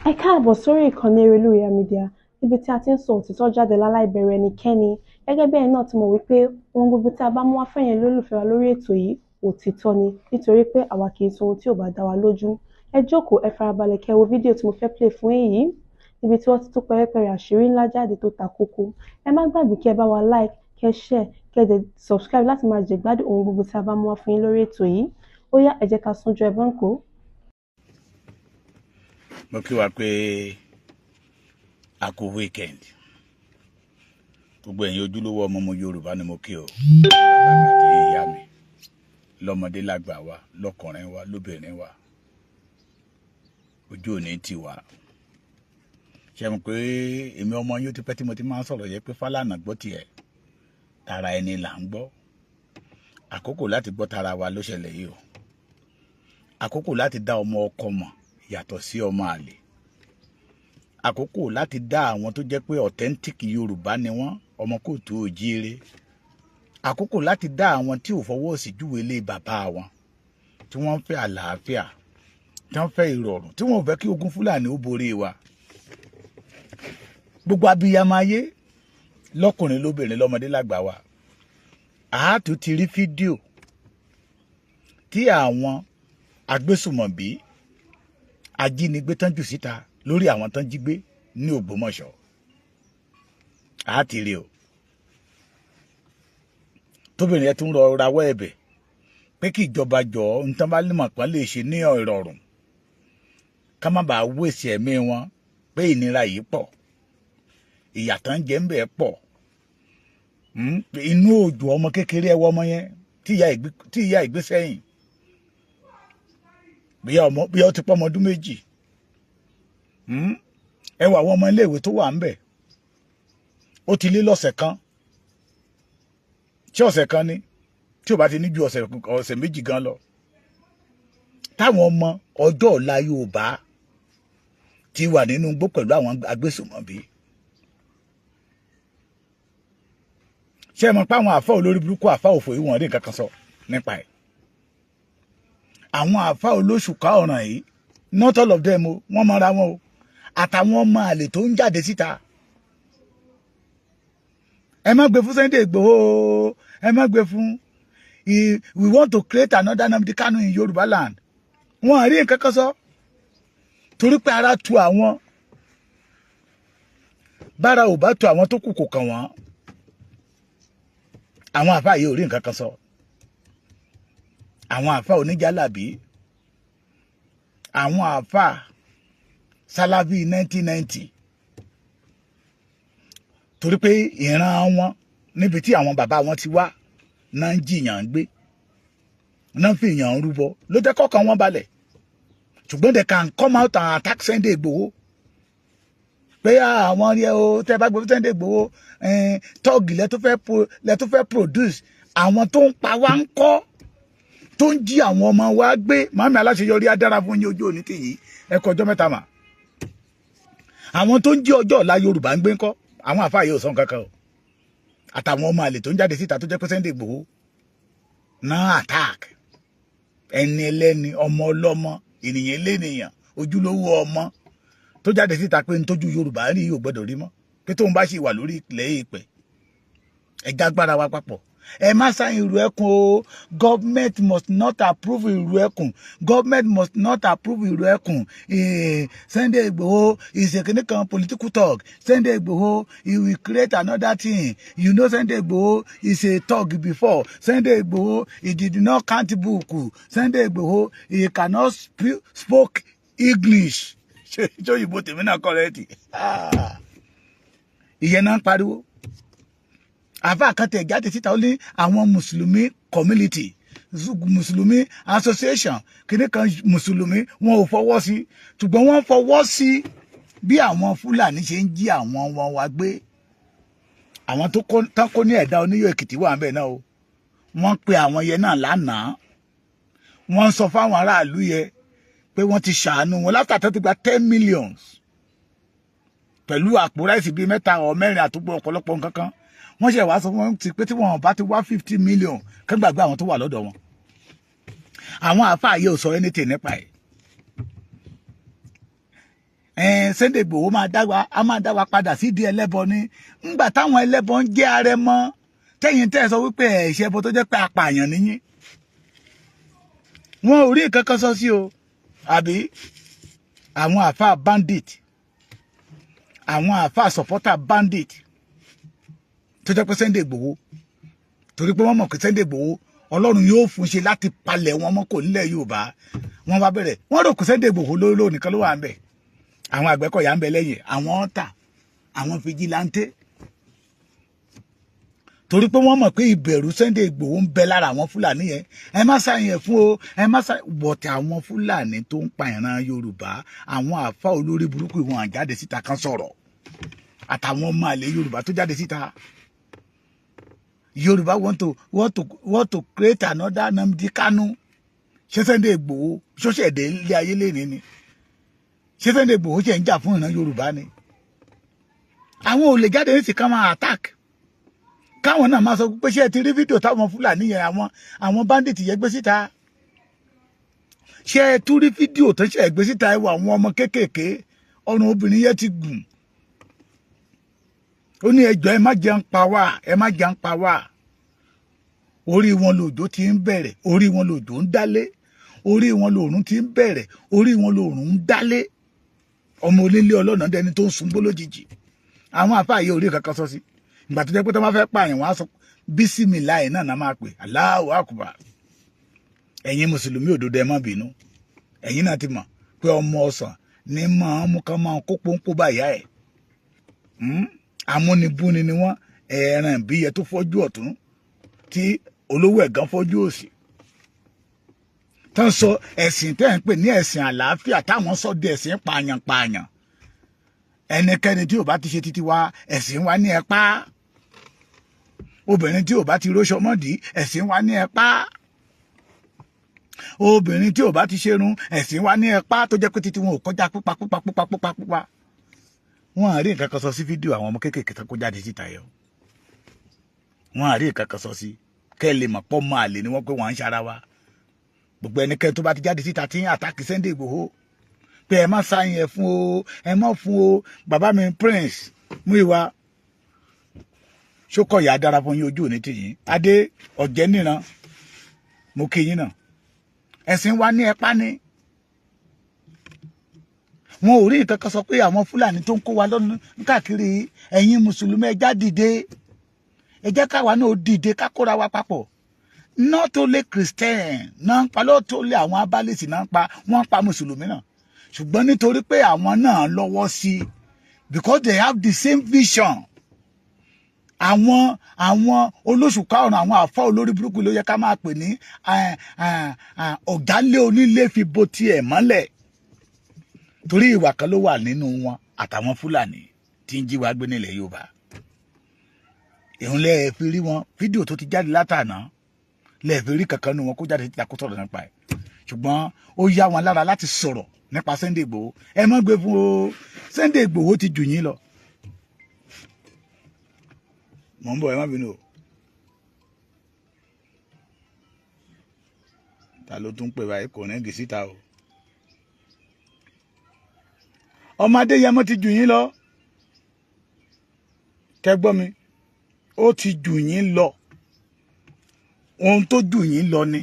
Ẹ káàbọ̀ sórí ìkànnì Erelú Media, níbi tí a ti ń sọ òtítọ́ jáde láláì bẹ̀rù ẹnikẹ́ni. Gẹ́gẹ́ bí ẹ̀yin náà ti mọ̀ wípé ohun gbogbo tí a bá mú wá fẹ́yin olólùfẹ́ wa lórí ètò yìí, òtítọ́ ni, nítorí pé àwa kì í sọ ohun tí ò bá dá wa lójú. Ẹ jókòó, ẹ farabalẹ̀ kẹ́ wo fídíò tí mo fẹ́ play fún yín, níbi tí wọ́n ti tú pẹ́rẹ́pẹ́rẹ́ àṣírí ńlá jáde tó ta kókó. Ẹ má gbàgbé kí ẹ bá wa like, kẹ́ share, kẹ́ dẹ̀ subscribe láti máa jẹ̀gbádùn ohun gbogbo tí a bá mú wá fún yín lórí ètò yìí. Ó yá, ẹ jẹ́ ká súnjọ ẹ bọ́ǹkó. Mo kí wa pé a kú weekend. Gbogbo ẹ̀yin ojúlówó ọmọ ọmọ Yorùbá ni mo kí o, bàbá mi àti ìyá mi, lọ́mọdé lágbà wa, lọ́kùnrin wa, lóbìnrin wa, ojú òní ti wà. Ṣe mọ̀ pé èmi ọmọ yóò ti pẹ́ tí mo ti máa ń sọ̀rọ̀ yẹ pé Fálànà gbọ́ tiẹ̀, tara ẹni là ń gbọ́. Àkókò láti gbọ́ tara wa ló ṣẹlẹ̀ yìí o. Àkókò láti dá ọmọ ọkọ mọ̀ yàtọ̀ sí ọmọ àlè. Àkókò láti dá àwọn tó jẹ́ pé authentic Yorùbá ni wọ́n, ọmọ kóòtù òjíire. Àkókò láti dá àwọn tí ò fọwọ́ sí júwe lé bàbá wọn, tí wọ́n ń fẹ́ àlàáfíà, tí wọ́n fẹ́ ìrọ̀rùn, tí wọ́n ò fẹ́ kí ogun Fúlàní ó borí wa. Gbogbo abiyamọ ayé, lọ́kùnrin, lóbìnrin, lọ́mọdé, lágbà wa, àátú ti rí fídíò tí àwọn agbésùmọ̀bí ajínigbé tán jù síta lórí àwọn tán jí gbé ní Ògbómọ̀ṣọ́. Àá ti rí o, tóbìnrin yẹn tún rọ rawọ́ ẹ̀bẹ̀ pé kí ìjọba jọ̀ọ́, nǹkan bá lè mọ̀ pọ́n lè ṣe ní ìrọ̀rùn, ká má bàa wéṣì ẹ̀mí wọn, pé ìnira yìí pọ̀, ìyà tán jẹ ń bẹ̀ pọ̀. Inú òjò, ọmọ kékeré, ẹwọ ọmọ yẹn tí ìyá ìgbé sẹ́yìn, bóyá ọmọ, bóyá ó ti pọ́ ọmọ ọdún 2. Ẹ wà, àwọn ọmọ iléèwé tó wà ń bẹ̀, ó ti lé lọ́sẹ̀ kan. Tí ọ̀sẹ̀ kan ni, tí ò bá ti ní ju ọ̀sẹ̀ 2 gan lọ, táwọn ọmọ ọjọ́ ọ̀la Yorùbá ti wà nínú igbó pẹ̀lú àwọn agbésùmọ̀bí. Ṣé ẹ mọ̀ pé àwọn àfa olórí burúkú, àfa òfò yìí, wọ́n rí nǹkan kan sọ nípa ẹ̀? Àwọn àfa olóṣùká ọ̀ràn yìí, not all of them o, wọ́n mọra wọn o, àtàwọn ọmọ àlè tó ń jáde síta. Ẹ má gbé fún Sunday Igboho, ẹ má gbé fún. We want to create another Nnamdi Kanu in Yorùbá land. Wọ́n rí nǹkan kan sọ torí pé ara tu àwọn. Bára ò bá tu àwọn tó kù, kò kàn wọ́n. Àwọn àfa yìí ò rí nǹkan kan sọ. Àwọn àfa oníjàlábí, àwọn àfa sálábì 1990, torí pé ìran wọn, níbi tí àwọn bàbá wọn ti wá náà, ń jìyàn gbé náà, fi yàn ń rúbọ, ló jẹ́ kọ́kàn wọn balẹ̀. Ṣùgbọ́n they can come out and attack Sunday Igboho pé àwọn rí ẹ o, tẹ́ bá gbé Sunday Igboho, tọ́ọ̀gì lẹ tó fẹ́ produce. Àwọn tó ń pa wá ń kọ́, tó ń jí àwọn ọmọ wa gbé? Màmí aláṣeyọrí, á dára fún yín, ojú òní tìyín. Ẹ kọ ọjọ́ mẹ́ta mà. Àwọn tó ń jí ọjọ́ ọ̀la Yorùbá ń gbé ńkọ́? Àwọn àfáà yóò sọ nǹkan kan o, àtàwọn ọmọ àlè tó ń jáde síta tó jẹ́ pé Sunday Igboho náà attack. Ẹni ẹlẹ́ni, ọmọ ọlọ́mọ, ènìyàn elénìyàn, ojúlówó ọmọ tó jáde síta pé ntójú Yorùbá rí yóò gbọ́dọ̀ rí mọ́, pé tóun bá ṣì wà lórí ilẹ̀ ìpẹ́, ẹ̀já gbára wa papọ̀, ẹ má sign ìrù ẹkùn o. Government must not approve ìrù ẹkùn. Government must not approve ìrù ẹkùn. Sunday Igboho is a kìnnìkan political thug. Sunday Igboho, he will create another thing. You know, Sunday Igboho is a thug before. Sunday Igboho, he did not count book. Sunday Igboho, he cannot spoke English. Ṣé òyìnbó tèmi náà correct? Ìyẹn náà ń pariwo. Àfa kan tẹ̀ jáde síta, ó ní àwọn mùsùlùmí community, mùsùlùmí association, kìnnì kan mùsùlùmí, wọn ò fọwọ́ sí, ṣùgbọ́n wọ́n fọwọ́ sí bí àwọn Fúlàní ṣe ń jí àwọn wọn wá gbé. Àwọn tó kó ní ẹ̀dá oníyọ̀ Èkìtì wà ń bẹ̀ náà o. Wọ́n pe àwọn yẹn náà lánàá. Wọ́n sọ fáwọn aráàlú yẹn pé wọ́n ti ṣàánú wọn látàtà ti gba 10 millions pẹ̀lú àpò ráìsì bíi mẹ́ta ọ̀ mẹ́rin àtúgbò ọ̀pọ̀lọpọ̀ nǹkan kan. Wọ́n ṣe wá sọ fún wọn ti pé tí wọ́n bá ti wá 50 million, kán gbàgbé àwọn tó wà lọ́dọ̀ wọn. Àwọn àáfàá yìí ò sọ anything nípa ẹ̀. Sunday Igboho máa dá wa, a máa dá wa padà sídìí ẹlẹ́bọ ni. Ńgbà táwọn ẹlẹ́bọ ń jẹ́ arẹmọ, tẹ́yìn tẹ́ ẹ sọ wípé ẹ̀ ṣe ẹbọ, tó jẹ́ pé apààyàn níyìn, wọn ò rí nǹkan kan sọ sí o. Àbí àwọn àáfàá bandit, àwọn àáfàá supporter bandit, tó jẹ́ pé Sunday Igboho, torí pé wọ́n mọ̀ pé Sunday Igboho, Ọlọ́run yóò fún ṣe láti palẹ̀ wọn mọ́ kò nílẹ̀ Yorùbá, wọ́n bá bẹ̀rẹ̀. Wọ́n rò kó Sunday Igboho lóró nìkan ló wà ń bẹ̀. Àwọn Àgbẹ̀kọ̀yà ń bẹ lẹ́yìn, àwọn ọ̀tà, àwọn vigilante, torí pé wọ́n mọ̀ pé ìbẹ̀rù Sunday Igboho ń bẹ lára àwọn Fúlàní yẹn. Ẹ má sáyẹn fún o, ẹ má sáyẹn bọ̀tẹ̀. Àwọn Fúlàní tó ń pa ìran Yorùbá, àwọn àfa olórí burúkú ìwọ̀n àjáde síta kan sọ̀rọ̀, àtàwọn ọmọ àlè Yorùbá tó jáde síta. Yorùbá want to create another Nnamdi Kanu. Ṣé Sunday Igboho ṣọ́ṣẹ̀dẹ̀ ilé ayé lẹ́ni ni? Ṣé Sunday Igboho ṣe ń jà fún ìran Yorùbá ni? Àwọn ò lè jáde ní sì ká máa attack, káwọn náà máa sọ pé ṣé ẹ ti rí fídíò táwọn Fúlàní yẹn, àwọn bandit yẹn gbé síta? Ṣé ẹ tún rí fídíò tó ṣe gbé síta? Ẹ wọ àwọn ọmọ kéékèèké, ọrùn obìnrin yẹn ti gùn. Ó ní, "Ẹjọ́, ẹ má jẹun pa wá, ẹ má jẹun pa wá." Orí wọn lòjò ti ń bẹ̀rẹ̀, orí wọn lòjò ń dálé, orí wọn lòrùn ti ń bẹ̀rẹ̀, orí wọn lòrùn ń dálé. Ọmọ onílé ọlọ́nà dẹni tó ń sunbó lójijì. Àwọn àfáà yìí orí kankan sọ sí. Ìgbà tó jẹ́ pé tó bá fẹ́ pààyàn, wọ́n á sọ bísímìláì náà náà máa pè, Allahu Akbar. Ẹ̀yin mùsùlùmí òdodo, ẹ má bínú. Ẹ̀yin náà ti mọ̀ pé ọmọ ọ̀sán ní máa mú ká máa kó pọ́npọ́ báyà ẹ̀. Amúnibúni ni wọ́n. Ẹ̀ẹ̀ràn ìbíyẹ tó fọ́jú ọ̀tún, tí olówó ẹ̀gán fọ́jú òsì, tán sọ ẹ̀sìn tẹ́ ń pè ní ẹ̀sìn àlàáfíà, táwọn sọ di ẹ̀sìn pààyàn pààyàn. Ẹnikẹ́ni tí ò bá ti ṣe títí wa, ẹ̀sìn wa ní ẹ pa. Obìnrin tí ò bá ti róṣọ mọ́dì, ẹ̀sìn wa ní ẹ pa. Obìnrin tí ò bá ti ṣerun, ẹ̀sìn wa ní ẹ pa. Tó jẹ́ pé títí wọn ò kọjá pípa pípa pípa pípa pípa. Wọn à rí nǹkan kan sọ sí fídíò àwọn ọmọ kéékèèké tó kó jáde síta yọ. Wọn à rí nǹkan kan sọ sí. Kẹ́ ẹ lè mọ̀ pọ́ mọ́ àlè ni wọ́n, pé wọ́n ń ṣara wa. Gbogbo ẹnikẹ́ni tó bá ti jáde síta tí ń attack Sunday Igboho pé ẹ má sáyìn ẹ fún o, ẹ má fún o. Bàbá mi Prince Múyìwá Ṣókọ̀yà, dára fún yín, ojú òní tìyín. Adé ọ̀jẹ̀ níran, mo kí yín náà. Ẹ̀sìn wa ní ẹpá ní. Wọn ò rí nǹkan kan sọ pé àwọn Fúlàní tó ń kó wa lọ́nà káàkiri. Ẹ̀yin mùsùlùmí, ẹ já dìde, ẹ jẹ́ káwa náà dìde, ká kóra wa papọ̀. Not only Christian náà ń pa, not only àwọn abálẹ̀sì náà ń pa, wọ́n ń pa mùsùlùmí náà. Ṣùgbọ́n nítorí pé àwọn náà lọ́wọ́ sí, because they have the same vision. Àwọn olóṣùká ọ̀run, àwọn àfọ́ olórí burúkú ló yẹ ká máa pè ní ọ̀gálé onílé fi bo tiẹ̀ mọ́lẹ̀, torí ìwà kan ló wà nínú wọn àtàwọn Fúlàní tí ń jí wa gbé nílẹ̀ Yorùbá. Ìhun lẹ́ẹ̀ fi rí wọn. Fídíò tó ti jáde látàná lẹ́ẹ̀ fi rí kankan nínú wọn kó jáde títa kó sọ̀rọ̀ nípa ẹ̀. Ṣùgbọ́n ó yá wọn lára láti sọ̀rọ̀ nípa Sunday Igboho. Ẹ má gbé fún o, Sunday Igboho ti jù yín lọ. Mò ń bọ̀, ẹ má bínú o. Ta ló tún pè báyìí? Kò ní síta o. Ọmọ Adéyẹmọ ti jù yín lọ. Kẹgbọ́n mi, ó ti jù yín lọ. Ohun tó jù yín lọ ni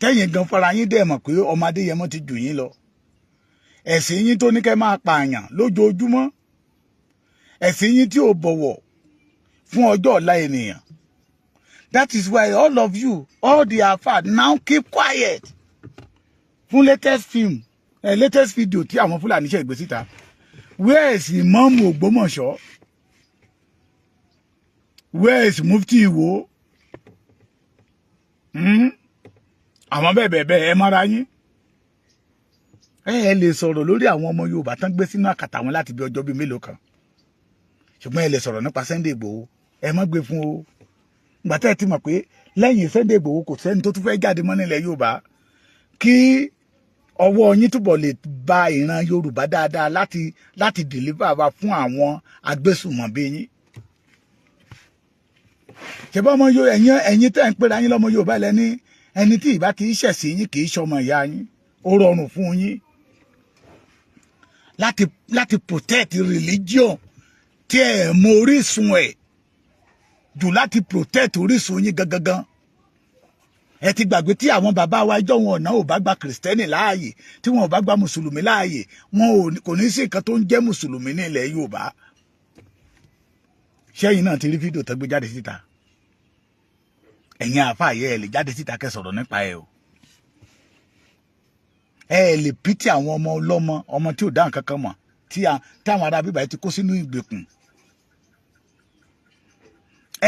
tẹ́yìn gan fara yín dẹ̀ mọ̀ pé ọmọ Adéyẹmọ ti jù yín lọ. Ẹ̀sìn yín tó ní kẹ́ máa pààyàn lójoojúmọ́, ẹ̀sìn yín tí ò bọ̀wọ̀ fún ọjọ́ ọ̀la ènìyàn. That is why all of you, all the afa now keep quiet fún latest film, latest video tí àwọn Fúlàní ṣe gbé síta. Where is Ìmáàmù Ògbómọ̀ṣọ́? Where is Mufti Ìwó? Àwọn bẹ́ẹ̀ bẹ́ẹ̀ bẹ́ẹ̀, ẹ mọ́ra yín. Ẹ lè sọ̀rọ̀ lórí àwọn ọmọ Yorùbá tán gbé sínú àkàtà wọn láti bí ọjọ́ bíi mélòó kan, ṣùgbọ́n ẹ lè sọ̀rọ̀ nípa Sunday Igboho. Ẹ má gbé fún o. Ìgbà tẹ́ ẹ ti mọ̀ pé lẹ́yìn Sunday Igboho, kò sẹ́ni tó tún fẹ́ jáde mọ́ nílẹ̀ Yorùbá, kí ọwọ́ yín túbọ̀ lè ba ìran Yorùbá dáadáa láti deliver wa fún àwọn agbésùmọ̀bí yín. Ṣe bá ọmọ Yorùbá, ẹ̀yin tẹ́ ń pera yín lọ́mọ Yorùbá, lẹ́ni ẹni tí ìbá ti ṣẹ̀sìn yín kì í ṣọmọ ìyá yín, ó rọrùn fún yín. láti protect religion tí ẹ mọ orísun ẹ̀ jù, láti protect orísun yín gangan. Ẹ ti gbàgbé tí àwọn bàbá wa ẹjọ́ wọn ọ̀nà ò bá gba Kìrìsìtẹ́nì láàyè, tí wọn ò bá gba Mùsùlùmí láàyè, wọn ò kò ní sí nǹkan tó ń jẹ́ Mùsùlùmí ní ilẹ̀ Yorùbá. Ṣẹ́yìn náà ti rí fídíò tó gbé jáde síta? Ẹ̀yin àáfàá yẹ ẹ lè jáde síta kẹ́ sọ̀rọ̀ nípa ẹ o. Ẹ lè pity àwọn ọmọ ọlọ́mọ, ọmọ tí ò dá nǹkan kan mọ̀, tí àwọn ará bíbá yìí ti kó sínú ìgbèkùn.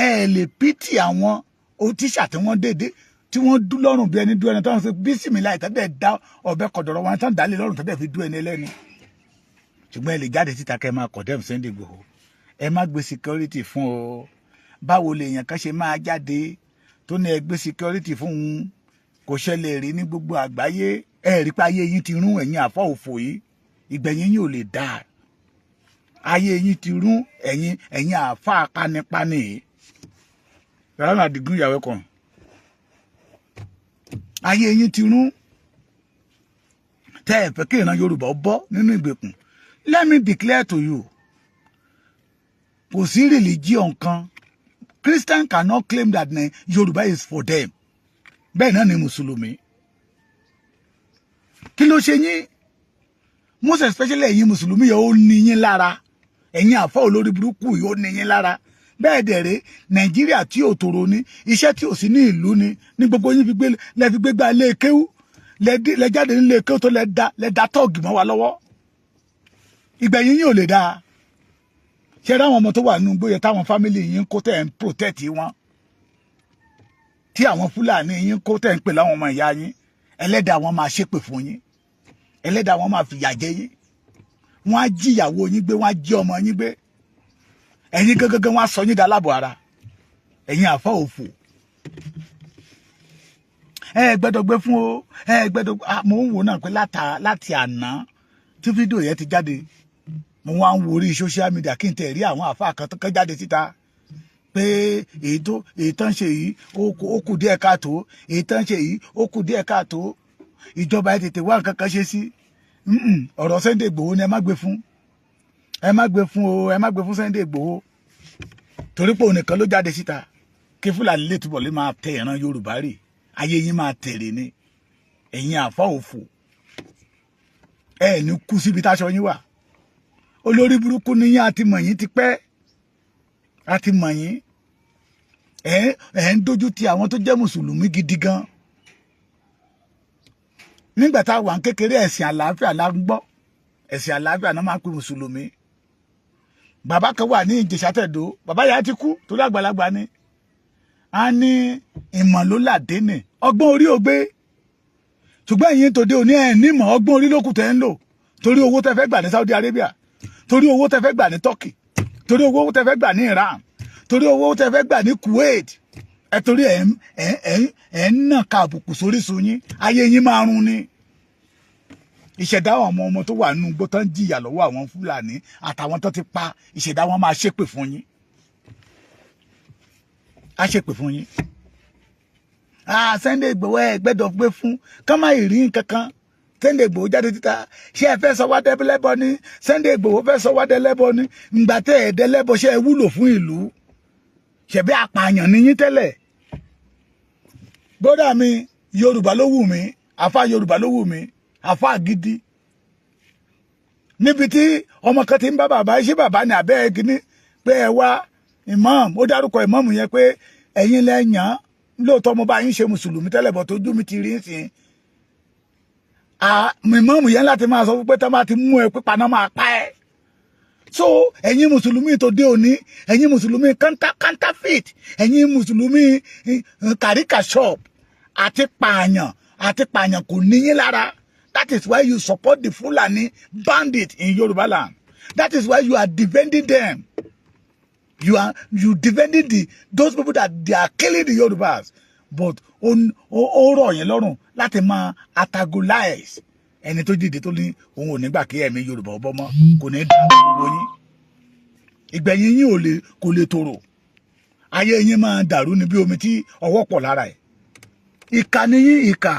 Ẹ lè pity àwọn tíṣà tí wọ́n dédé tí wọ́n dú lọ́rùn bí ẹni dú ẹni tó ń sọ bísímìláì, tẹ́lẹ̀ dá ọ̀bẹ kọ̀dọ̀rọ̀ wọn tán dálé lọ́rùn, tẹ́lẹ̀ fi dú ẹni ẹlẹ́ni. Ṣùgbọ́n ẹ lè jáde síta kẹ́ máa condemn Sunday Igboho. Ẹ má gbé security fún o. Báwo lèèyàn kan ṣe máa jáde tó ní ẹ gbé security fún un? Kò ṣẹlẹ̀ rí ní gbogbo àgbáyé. Ẹ rí pé ayé yín ti rún. Ẹ̀yin àfọ́ òfò yìí, ìgbẹ̀yìn yín ò lè dáa. Ayé yín ti rún, ẹ̀yin àáfàá panipani yìí. Yàrá àdìgún ìyàwó kan, ayé yín ti rún. Tẹ́ ẹ fẹ́ kí ìran Yorùbá bọ́ nínú ìgbèkùn. Let me declare to you, kò sí religion kan. Christian cannot claim that Yorùbá is for them. Bẹ́ẹ̀ náà ni Mùsùlùmí. Kí ló ṣe yín? Most especially ẹ̀yin Mùsùlùmí yẹn, ó ní yín lára. Ẹ̀yin àfọ́ olórí burúkú yìí, ó ní yín lára. Bẹ́ẹ̀ dẹ̀rẹ́, Nàìjíríà tí ò tòrò ní iṣẹ́ tí ò sí ní ìlú ni ní gbogbo yín fi gbé lẹ́ fi gbé gbá ilé kéwú lẹ jáde nílé kéwú tó lẹ da tọ́ọ̀gì mọ́ wa lọ́wọ́. Ìgbẹ̀yìn yín ò lè dáa. Ṣé ráwọn ọmọ tó wà nínú gbóyè táwọn family yín kó tẹ̀ ń protect wọn, tí àwọn Fúlàní yín kó tẹ̀ ń pè láwọn ọmọ ìyá yín, ẹlẹ́dàá wọn máa ṣépè fún yín, ẹlẹ́dàá wọn máa fìyà jẹ yín. Wọ́n á jí ìyàwó yín gbé, wọ́n á jí ọmọ yín gbé, ẹ̀yin gángan wọ́n á sọ yín dalábọ̀ ara. Ẹ̀yin àfa òfò, ẹ gbẹ́dọ̀ gbé fún o. Ẹ gbẹ́dọ̀. Mo ń wò náà pé láti àná tí fídíò yẹn ti jáde, mo wá ń wo orí social media kí n tẹ̀ rí àwọn àfa kan tó kán jáde síta pé èyí tó ń ṣe yìí, ó kù díẹ̀ káàtó. Èyí tó ń ṣe yìí, ó kù díẹ̀ káàtó. Ìjọba ẹ tètè wá nǹkan kan ṣe sí ọ̀rọ̀ Sunday Igboho ni. Ẹ má gbé fún, ẹ má gbé fún o, ẹ má gbé fún Sunday Igboho, torí pé òun nìkan ló jáde síta kí Fúlàní lè túbọ̀ lè máa tẹ ìran Yorùbá rè. Ayé yín máa tẹ̀rẹ̀ ni. Ẹ̀yin àfa òfò, ẹ ní kú síbi táṣọ yín wà. Olórí burúkú ni yín. Àti mọ̀ yín ti pẹ́, àti mọ̀ yín. Ẹ ń dojú ti àwọn tó jẹ́ Mùsùlùmí gidi gan. Nígbà tá a wà ń kékeré, ẹ̀sìn àlàáfíà la ń gbọ́. Ẹ̀sìn àlàáfíà náà máa ń pè Mùsùlùmí. Bàbá kan wà ní Ìjẹ̀ṣà Tẹ̀dó, bàbá yà á ti kú torí àgbàlagbà ni. A ní ìmọ̀ ló làdé nì, ọgbọ́n orí ò gbé. Ṣùgbọ́n ẹ̀yin tòde òní, ẹ̀ nímọ̀, ọgbọ́n orí lókùn tẹ́ ń lò, torí owó tẹ́ fẹ́ gbà ní Saudi Arabia, torí owó tẹ́ fẹ́ gbà ní Turkey, torí owó tẹ́ fẹ́ gbà ní Iran, torí owó tẹ́ fẹ́ gbà ní Kuwait. Ẹ torí ẹ ń nà ká àbùkù sórísun yín. Ayé yín máa run ni. Ìṣẹ̀dá àwọn ọmọ ọmọ tó wà nínú igbó tó ń jìyà lọ́wọ́ àwọn Fúlàní àtàwọn tó ti pa, ìṣẹ̀dá wọn máa ṣépè fún yín, á ṣépè fún yín. Ah, Sunday Igboho, ẹ gbẹ́dọ̀ gbé fún kán má rí nǹkan kan. Sunday Igboho jáde títa, ṣé ẹ fẹ́ sọ wá dẹ́lẹ́bọ ni? Sunday Igboho fẹ́ sọ wá dẹ́lẹ́bọ ni. Ǹgbà tẹ́ ẹ dẹ́lẹ́bọ, ṣé ẹ wúlò fún ìlú? Ṣẹ̀bí apààyàn ni yín tẹ́lẹ̀. Bódà mi, Yorùbá ló wù mí, àfa Yorùbá ló wù mí, àfa gidi. Níbi tí ọmọ kan ti ń bá bàbá, ṣé bàbá ní abẹ́ ẹ kíní pé ẹ wá imam, ó dárúkọ imam yẹn pé ẹ̀yin lẹ́yìn lóòótọ́, mo bá yín ṣe Mùsùlùmí tẹ́lẹ̀ bọ̀, tójú mi ti rí sí imam yẹn láti máa sọ fún pé tá bá ti mú ẹ pípa náà máa pa ẹ́. So ẹ̀yin Mùsùlùmí tó dé òní, ẹ̀yin Mùsùlùmí counterfeit, ẹ̀yin Mùsùlùmí kàríkà shop, àti pààyàn, àti pààyàn kò níyín lára. That is why you support the Fulani bandit in Yoruba land. That is why you are defending them. You defending those people that they are killing the Yorubas, but ó rọ̀ yín lọ́rùn láti máa antagonize ẹni tó dìde tó ní òun ò ní gbà kí ẹ̀mí Yorùbá ọbọ mọ́. Kò ní dá gbogbo yín. Ìgbẹ̀yìn yín ò lè kò lè tòrò. Ayé yín máa dàrú ní bí omi tí ọwọ́ pọ̀ lára ẹ̀. Ìkà ni yín, ìkà.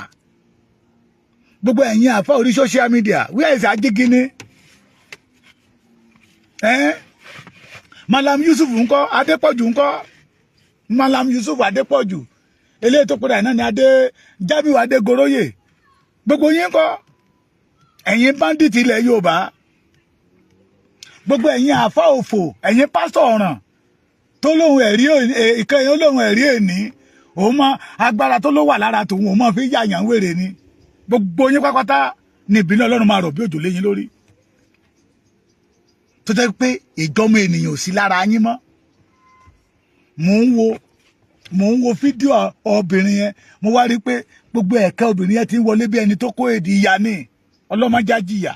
Gbogbo ẹ̀yin àfa orí social media, where is Ajígini? Ẹ́n, Malam Yusuf ńkọ́? Adépọ̀jù ńkọ́? Malam Yusuf Adépọ̀jù eléyìí tó padà náà ni Adé Jamiu Adégoróyè, gbogbo yín ńkọ́? Ẹ̀yin bandit ilẹ̀ Yorùbá, gbogbo ẹ̀yin àfa òfò, ẹ̀yin pásítọ̀ ọ̀ràn tó lóhun ẹ̀rí ìkẹyìn, olóhun ẹ̀rí èní, òun mọ agbára tó ló wà lára tòun, òun mọ fi yàyàn wèrè ni. Gbogbo yín pápátá ní ìbínú Ọlọ́run máa rọ̀ bí òjò léyìn lórí, tó jẹ́ pé ìjọmọ ènìyàn ò sí lára yín mọ́. Mò ń wo fídíò obìnrin yẹn, mo wá rí i pé gbogbo ẹ̀kẹ́ obìnrin yẹn ti ń wọlé bí ẹni tó kó èdè ìyá ní ọlọ́mọdé jìyà.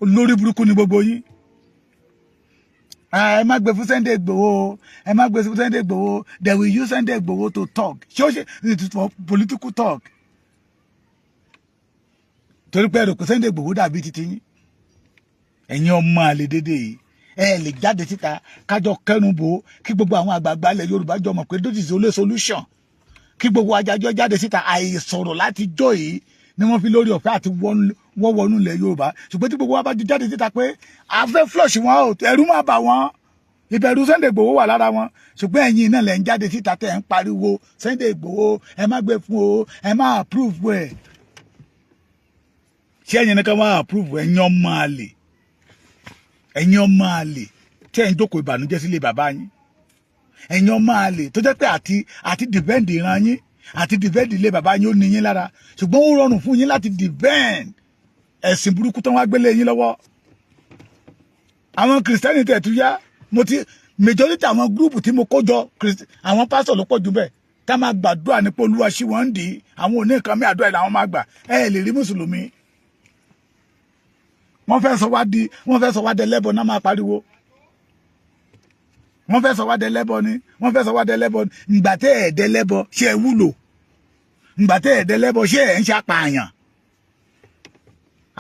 Olórí burúkú ni gbogbo yín. Ẹ má gbé fún Sunday Igboho, ẹ má gbé fún Sunday Igboho. They will use Sunday Igboho to talk, ṣé ó ṣe for political talk, torí pé ẹrù kò Sunday Igboho dàbí titi yín. Ẹ̀yin ọmọ àlè dédé yìí, ẹ lè jáde síta kájọ kẹnu bò ó, kí gbogbo àwọn àgbààgbà ilẹ̀ Yorùbá jọ mọ̀ pé this is the only solution, kí gbogbo ajájọ́ jáde síta. Àìsọ̀rọ̀ láti jọ yìí ni wọ́n fi lórí ọ̀fẹ́ àti wọ́n wọnú ilẹ̀ Yorùbá. Ṣùgbọ́n tí gbogbo wa bá jọ jáde síta pé a fẹ́ flush wọn out, ẹ̀rù máa bà wọ́n. Ìbẹ̀rù Sunday Igboho wà lára wọn. Ṣùgbọ́n ẹ̀yin náà lẹ̀ ń jáde síta tẹ̀ ń pariwo Sunday Igboho, ẹ má gbé fún o, ẹ má approve ẹ̀. Ṣé ẹ̀yin nìkan máa approve? Ẹ̀yin ọmọ àlè, ẹ̀yin ọmọ àlè tí ẹ̀ ń jókòó ìbànújẹ́ sílé bàbá yín, ẹ̀yin ọmọ àlè tó jẹ́ pé àti defend ìran yín, àti defend ilé bàbá yín, ó ní yín lára, ṣùgbọ́n ó rọrùn fún yín láti defend ẹ̀sìn burúkú tó wá gbélé yín lọ́wọ́. Àwọn Kìrìsìtẹ́nì tẹ̀ tún yá, mo ti majority àwọn group tí mo kó jọ, àwọn pásítọ̀ ló pọ̀ jù bẹ́ẹ̀, tá máa gbàdúrà nípa Olúwa sí wọn ń dì í. Àwọn òní nǹkan mi, àdúrà làwọn máa gbà. Ẹ lè rí mùsùlùmí. Wọ́n fẹ́ sọ wá dẹlẹ́bọ náà, máa pariwo wọ́n fẹ́ sọ wá dẹlẹ́bọ ni, wọ́n fẹ́ sọ wá dẹlẹ́bọ ni. Ǹgbà tẹ́ ẹ̀ dẹlẹ́bọ, ṣé ẹ wúlò? Ǹgbà tẹ́ ẹ̀ dẹlẹ́bọ, ṣé ẹ̀ ń ṣàpààyàn?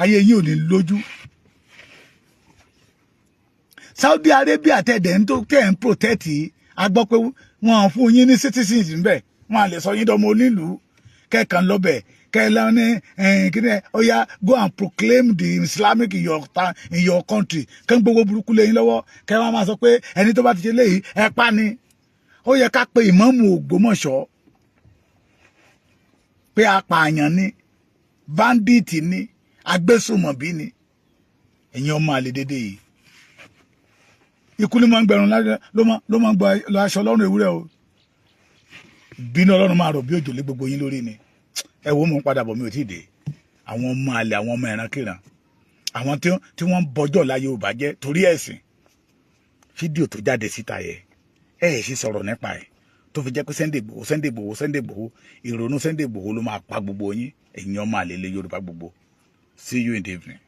Ayé yín ò ní lójú. Saudi Arabia tẹ̀dẹ̀ ń tó tẹ̀ ń protect yìí, a gbọ́ pé wọ́n fún yín ní citizens ńbẹ̀, wọ́n á lè sọ yín dọ́mọ onílùú kẹ́ẹ̀kan lọ́bẹ̀ kẹ́ẹ̀lá ní kíni ó yá, go and proclaim the Islamic in your town, in your country. Kẹ́ ń gbogbo burúkú lé yín lọ́wọ́, kẹ́ wọ́n máa sọ pé ẹni tó bá ti ṣe léyìí, ẹ pa ni. Ó yẹ ká pe ìmáàmù Ògbómọ̀ṣọ́ pé apààyàn ni, bandit ni, agbésùmọ̀bí ni. Ẹ̀yin ọmọ àlè dédé yìí, ikú ló máa ń gbẹrun, ló máa ń gba aṣọ lọ́rùn ewúrẹ́ o. Ìbínú Ọlọ́run máa rọ̀ bí òjò lé gbogbo yín lórí ni. Ẹ wo, mò ń padà bọ̀, mi ò tí ì dé. Àwọn ọmọ àlè, àwọn ọmọ ìrankíran, àwọn tí wọ́n ń bọjọ́ láyé Yorùbá jẹ́ torí ẹ̀sìn. Fídíò tó jáde síta yẹ, ẹ ẹ̀ sì sọ̀rọ̀ nípa ẹ̀, tó fi jẹ́ pé Sunday Igboho, Sunday Igboho, Sunday Igboho, ìrònú Sunday Igboho ló máa pa gbogbo yín, ẹ̀yin ọmọ àlè ilẹ̀ Yorùbá gbogbo. See you in the evening.